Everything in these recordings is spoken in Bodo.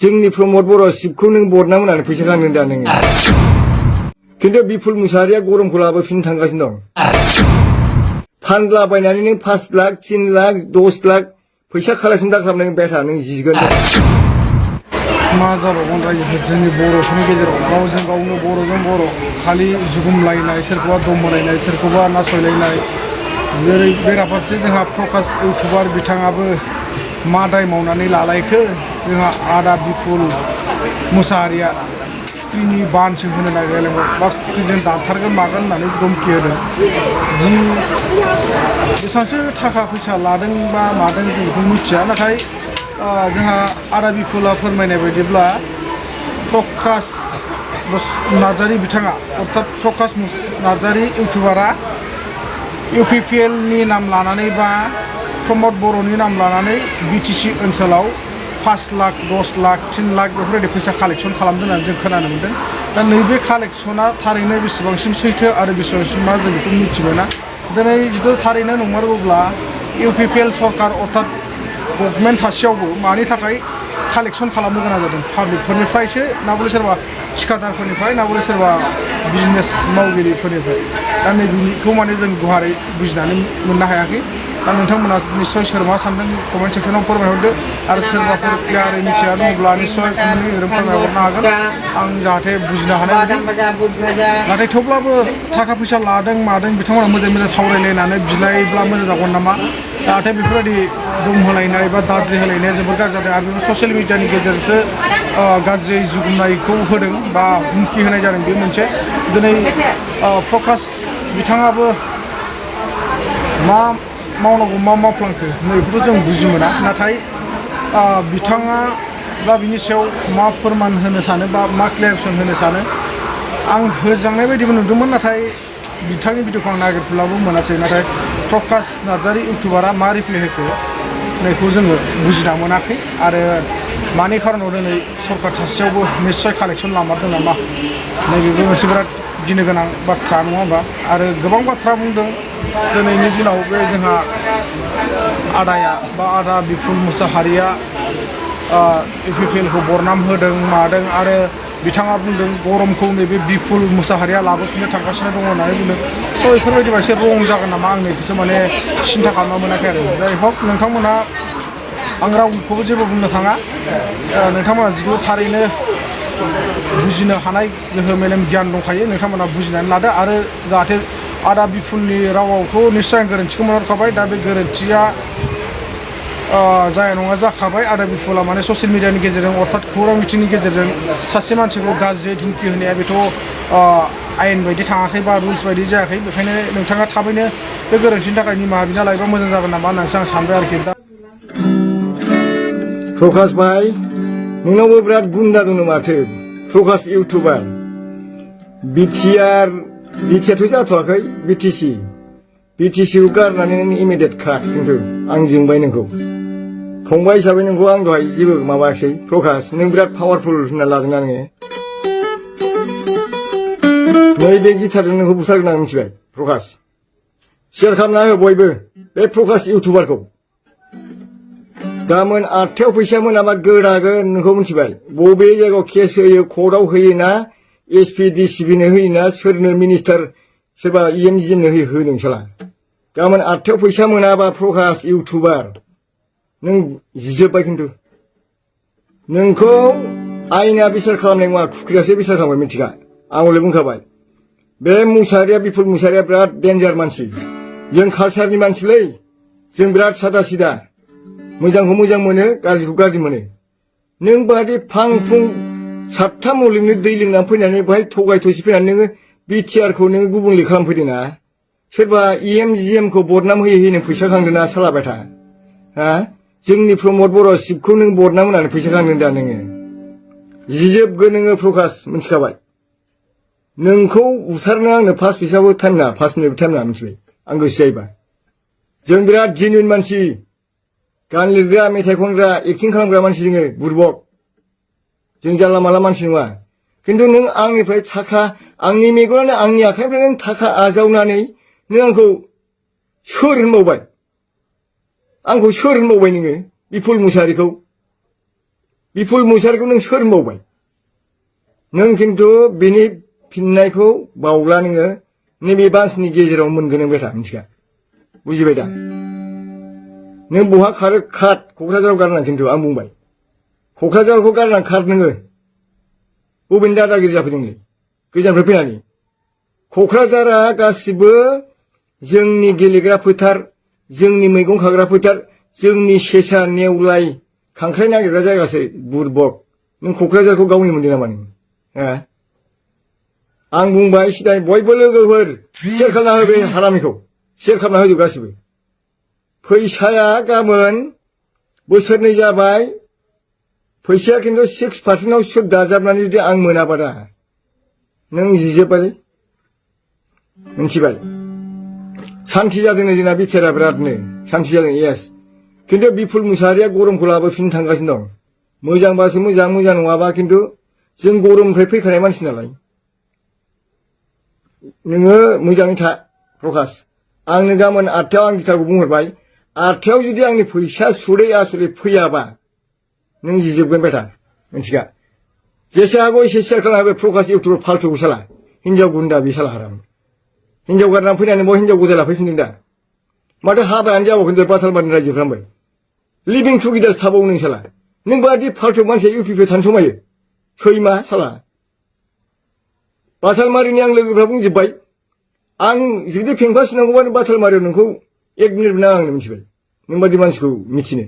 जोंनि प्रमद बर' शिबखौ नों बदनाम होनानै फैसा खांदों नोङो खिन्थु बिपुल मुसाहारिया गरमखौ लाबोफिननो थांगासिनो दं फानलाबायनानै नों 5 लाख 3 लाख 10 लाख फैसा कालेक्सन दाखालामनाय बेटा नों जिगोन मा जाबावगोन रायजोफोर जोंनि बर'फोरनि गेजेराव गावजों गावनो बर'जों बर' खालि जुगुमलायनाय सोरखौबा दमलायनाय सोरखौबा नासयलायनाय जेरै बेराफारसे जोंहा प्रकाश इउटुबार बिथाङाबो मा दाय मावनानै लालायखो जोंहा आदा बिपुल मुसाहारिया फुख्रिनि बानसो होनो नागिरलायबाय बा फुख्रिजों दानथारगोन मागोन होननानै धमखि होदों जि बेसेबांसो थाखा फैसा लादों बा मादों जों बेखौ मिथिया नाथाय जोंहा आदा बिपुला फोरमायनाय बायदिब्ला प्रकाश नार्जारी बिथाङा अर्थात प्रकाश नार्जारी इउटुबारा UPPL नि नाम लानानै बा प्रमद बर'नि नाम लानानै BTC ओनसोलाव 5 लाख 10 लाख 3 लाख बेफोरबायदि फैसा कालेक्सन खालामदों होननानै जों खोनानो मोन्दों दा नैबे कालेक्सना थारैनो बेसेबांसिम सैथो आरो बेसेबांसिम मा जों बेखौ मिथिबायना दिनै जुदि थारैनो नंमारगौब्ला UPPL सरकार अर्थात गभर्नमेन्ट थासेयावबो मानि थाखाय कालेक्सन खालामनो गोनां जादों पाब्लिकफोरनिफ्रायसो ना बले सोरबा थिखादारफोरनिफ्राय ना बले सोरबा बिजनेस मावगिरिफोरनिफ्राय दा नैबेखौ माने जों गुवारै बुजिनानै मोननो हायाखै दा नोंथांमोना निस्सय सोर मा सानदों कमेन्ट सेक्सनाव फोरमायहरदो आरो सोरबाफोर क्लियारै मिथिया दङब्ला निस्सय कमेन्टनि गेजेरजों फोरमायहरनो हागोन आं जाहाथे बुजिनो हानाय बायदि नाथाय थेवब्लाबो थाखा फैसा लादों मादों बिथांमोना मोजाङै मोजां सावरायलायनानै बिलायब्ला मोजां जागोन नामा जाहाथे बेफोरबायदि दम होलायनाय बा दाद्रि होलायनाया जोबोद गाज्रि जादों आरो बेफोर ससियेल मिडियानि गेजेरजोंसो गाज्रि जुगुमनायखौ होदों बा हुमखि होनाय जादों बे मोनसे दिनै प्रकाश बिथाङाबो मा मावनांगौ मा मावफ्लांखो नैखौथ' जों बुजि मोना नाथाय बिथाङा दा बिनि सायाव मा फोरमान होनो सानो बा मा क्लेरिफिकेसन होनो सानो आं होजांनाय बायदिबो नुदोंमोन नाथाय बिथांनि भिडिअखौ आं नागिरब्लाबो मोनासै नाथाय प्रकाश नार्जारी इउटुबारा मा रिप्लाय होखो नैखौ जोङो बुजिना मोनाखै आरो मानि खारनाव दिनै सरकार थासेयावबो निस्सय कालेक्सन लामारदों नामा नैबेबो मोनसे बिराद गिनो गोनां बाथ्रा नङा होमबा आरो गोबां बाथ्रा बुंदों दिनैनि दिनाव बे जोंहा आदाया बा आदा बिपुल मुसाहारिया UPPL खौ बरनाम होदों मादों आरो बिथाङा बुंदों गरमखौ नैबे बिपुल मुसाहारिया लाबोफिननो थांगासिनो दङ होननानै बुंदों स' बेफोरबायदिबा एसे रं जागोन नामा आं नैखौसो माने सिन्था खालामना मोनाखै आरो जाय हक नोंथांमोना आं रावखौबो जेबो बुंनो थाङा नोंथांमोना जुदि थारैनो बुजिनो हानाय गोहो मेलेम गियान दंखायो नोंथांमोना बुजिनानै लादो आरो जाहाथे आदा बिपुलनि रावावथ' निस्सय आं गोरोन्थिखौ मोनहरखाबाय दा बे गोरोन्थिया जाया नङा जाखाबाय आदा बिपुला माने ससियेल मिडियानि गेजेरजों अर्थात खौरां बिथिंनि गेजेरजों सासे मानसिखौ गाज्रि धुमखि होनाया बेथ' आयेन बायदि थाङाखै बा रुल्स बायदि जायाखै बेखायनो नोंथाङा थाबैनो बे गोरोन्थिनि थाखाय निमाहा बिना लायोबा मोजां जागोन नामा होननानैसो आं सानबाय आरोखि दा प्रकाश भाई नोंनावबो बिराद गुन्दा दङ माथो प्रकाश इउटुबार बिटिआरथ' जाथ'वाखै BTC खौ गारनानै नों इमिडियेट खार खिन्थु आं जोंबाय नोंखौ फंबाय हिसाबै नोंखौ आं दहाय जेबो माबायाखिसै प्रकाश नों बिराद पावारफुल होनना लादोंना नोङो नैबे गिटारजों नोंखौ बुथारगोन आं मिथिबाय प्रकाश शेयार खालामना हो बयबो बे प्रकाश इउटुबारखौ गाबोन 8थायाव फैसा मोनाबा गोदागोन नोंखौ मिथिबाय बबे जायगायाव केस होयो कर्टआव होयोना SP DCP नो होयोना सोरनो मिनिस्टार सोरबा EMG नो हो नोंसाला गाबोन 8थायाव फैसा मोनाबा प्रकाश इउटुबार नों जिजोब्बाय खिन्थु नोंखौ आयेना बिसार खालामनाय नङा खुख्रियासो बिसार खालामबाय मिथिगा आं हले बुंखाबाय बे मुसाहारिया बिपुल मुसाहारिया बिराद डेन्जार मानसि जों कालचारनि मानसिलै जों बिराद सादा सिदा मोजांखौ मोजां मोनो गाज्रिखौ गाज्रि मोनो नों बादि फां फुं 7था मलिकनो दै लोंनानै फैनानै बेहाय थगाय थसि फैनानै नोङो BTR खौ नोङो गुबुंले खालामफैदोंना सोरबा EMGM खौ बदनाम होयै नों फैसा खांदोंना सालाबाय था हा जोंनि प्रमद बर' शिबखौ नों बदनाम होनानै फैसा खांदों दा नोङो जिजोबगोन नोङो प्रकाश मिथिखाबाय नोंखौ बुथारनो आंनो 5 फैसाबो टाइम नाङा 5 मिनिटबो टाइम नाङा मिथिबाय आं गोसो जायोबा जों बिराद जेनुइन मानसि गान लिरग्रा मेथाइ खनग्रा एक्टिं खालामग्रा मानसि जोङो बुरबक जों जानला माला मानसि नङा खिन्थु नों आंनिफ्राय थाखा आंनि मेगनानो आंनि आखाइनिफ्राय नों थाखा आजावनानै नों आंखौ सोर होनबावबाय आंखौ सोर होनबावबाय नोङो बिपुल मुसाहारिखौ बिपुल मुसाहारिखौ नों सोर मावबाय नों खिन्थु बिनि फिननायखौ बावला नोङो नैबे बासनि गेजेराव मोनगोन नों बेटा मिथिगा बुजिबाय दा नों बहा खारो खार क'क्राझाराव गारनां खिन्थु आं बुंबाय क'क्राझारखौ गारनां खार नोङो बबेनि दादागिरि जाफैदोंलै गोजाननिफ्राय फैनानै क'क्राझारा गासिबो जोंनि गेलेग्रा फोथार जोंनि मैगं खाग्रा फोथार जोंनि सेसा नेवलाय खांख्राइ नागिरग्रा जायगासो बुरबक नों क'क्राझारखौ गावनि मोनदों नामा नों आं बुंबाय सिदाय बयबो लोगोफोर शेयार खालामना हो बे हारामिखौ शेयार खालामना होजोब गासिबो फैसाया गाबोन बोसोरनै जाबाय फैसाया खिन्थु 6% सुद दाजाबनानै जुदि आं मोनाबा दा नों जिजोब्बायलै मिथिबाय सान्थि जादोंनो जोंना बिटिआरआ बिरादनो सान्थि जादों येस खिन्थु बिपुल मुसाहारिया गरमखौ लाबोफिननो थांगासिनो दं मोजांबासो मोजां मोजां नङाबा खिन्थु जों गरमनिफ्राय फैखानाय मानसि नालाय नोङो मोजाङै था प्रकाश आंनो गाबोन 8थायाव आं गिथाखौ बुंहरबाय 8थायाव जुदि आंनि फैसा सुदै आसुदै फैयाबा नों जिजोबगोन बेटा मिथिगा जेसे हागौ एसे शेयार खालामना प्रकाश इउटुबाव फाल्थुखौ साला हिनजाव गुन्दा बे साला हाराम हिनजाव गारनानै फैनानै बहा हिनजाव गोजा लाफैफिनदों दा माथो हाबायानो जाबावखोन बाथालबारिनि रायजोफ्रांबाय लिभिं टुगेदार थाबावो नों साला नों बादि फाल्थु मानसिया इउपिपिआव थानो समायो सैमा साला बाथालमारिनि आं लोगोफ्रा बुंजोब्बाय आं जुदि फेंफा सुनांगौबा बाथालमारियाव नोंखौ 1 मिनिट नाङा आंनो मिथिबाय नों बादि मानसिखौ मिथिनो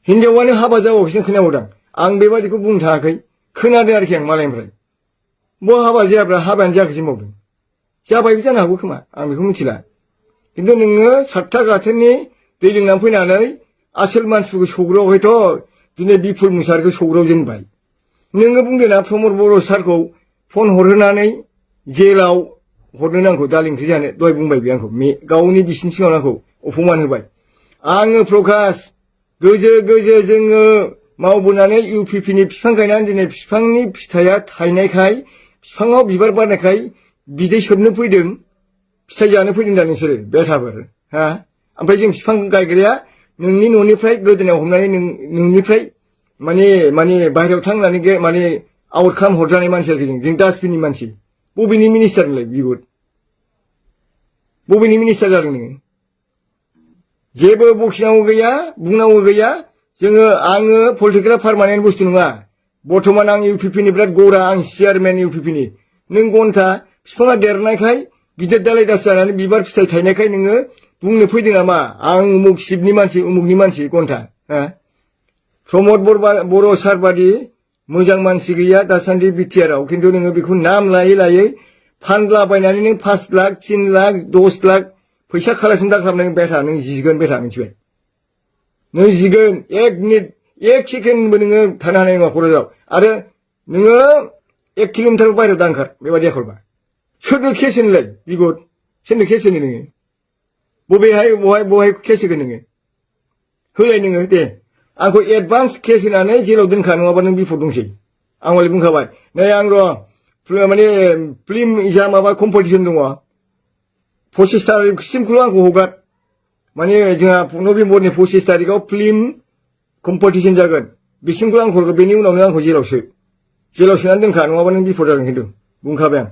हिनजावानो हाबा जाबावखिसो खोनाबावदां आं बेबादिखौ बुंनो थाङाखै खोनादों आरोखि आं मालायनिफ्राय बहा हाबा जायाब्ला हाबायानो जायाखैसो मावदों जाबायबो जानो हागौ खोमा आं बेखौ मिथिला खिन्थु नोङो 7था गाथोननि दै लोंनानै फैनानै आसोल मानसिफोरखौ सौग्रावहैथ' दिनै बिपुल मुसाहारिखौ सौग्रावजेनबाय नोङो बुंदोंना प्रमद बर' सारखौ फन हरहोनानै जेलाव हरनो नांगौ दालि ओंख्रि जानो दहाय बुंबाय बे आंखौ गावनि बिसिनि सिगाङाव आंखौ अपमान होबाय आङो प्रकाश गोजो गोजो जोङो मावबोनानै इउपिपिनि बिफां गायनानै दिनै बिफांनि फिथाइया थायनायखाय बिफाङाव बिबार बारनायखाय बिदै सोबनो फैदों फिथाइ जानो फैदों दा नोंसोरो बेथाफोर हा ओमफ्राय जों बिफां गायग्राया नोंनि न'निफ्राय गोदोनायाव हमनानै नोंनिफ्राय माने बाहेरायाव थांनानै माने आउट खालाम हरजानाय मानसि आरोखि जों डास्टबिननि मानसि बबेनि मिनिस्टार नोंलाय बिगुर बबेनि मिनिस्टार जादों नोङो जेबो बखिनांगौ गैया बुंनांगौ गैया आङो पलिटिकेला पारमानेन्ट बुस्थु नङा बर्थमान आं इउपिपिनि बिराद गरा आं चेयारमेन इउपिपिनि नों घन्टा बिफाङा देरनायखाय गिदिर दालाय दास जानानै बिबार फिथाइ थायनायखाय नोङो बुंनो फैदों नामा आं उमुक शिबनि मानसि उमुकनि मानसि घन्टा प्रमद बर' सार बादि मोजां मानसि गैया दासान्दि बिटिआरआव खिन्थु नोङो बेखौ नाम लायै लायै फानलाबायनानै नों 5 लाख 3 लाख 10 लाख फैसा कालेक्सन दाखालामनाय बेटा नों जिगोन बेटा मिथिबाय नों जिगोन 1 मिनिट 1 सेकेन्डबो नोङो थानो हानाय नङा क'क्राझाराव आरो नोङो 1 किल'मिटार बाहेरायाव दांखार बेबादि आखलबा सोरनो केस होनोलाय बिगुर सोरनो केस होनो नोङो बहाय केस होगोन नोङो होलाय नोङो दे आंखौ एडभान्स केस होनानै जेलाव दोनखा नङाबा नों बिफद दंसै आं हले बुंखाबाय नै आं माने फिल्म माबा कम्पिटिसन दङ 25 तारिखसिमखौल' आंखौ हगार माने जोंहा नभेम्बरनि 25 तारिखआव फिल्म कम्पिटिसन जागोन बिसिमखौल' आंखौ हरगोन बेनि उनावनो आंखौ जेलाव सोनानै दोनखा नङाबा नों बिफद जागोन खिन्थु बुंखाबाय आं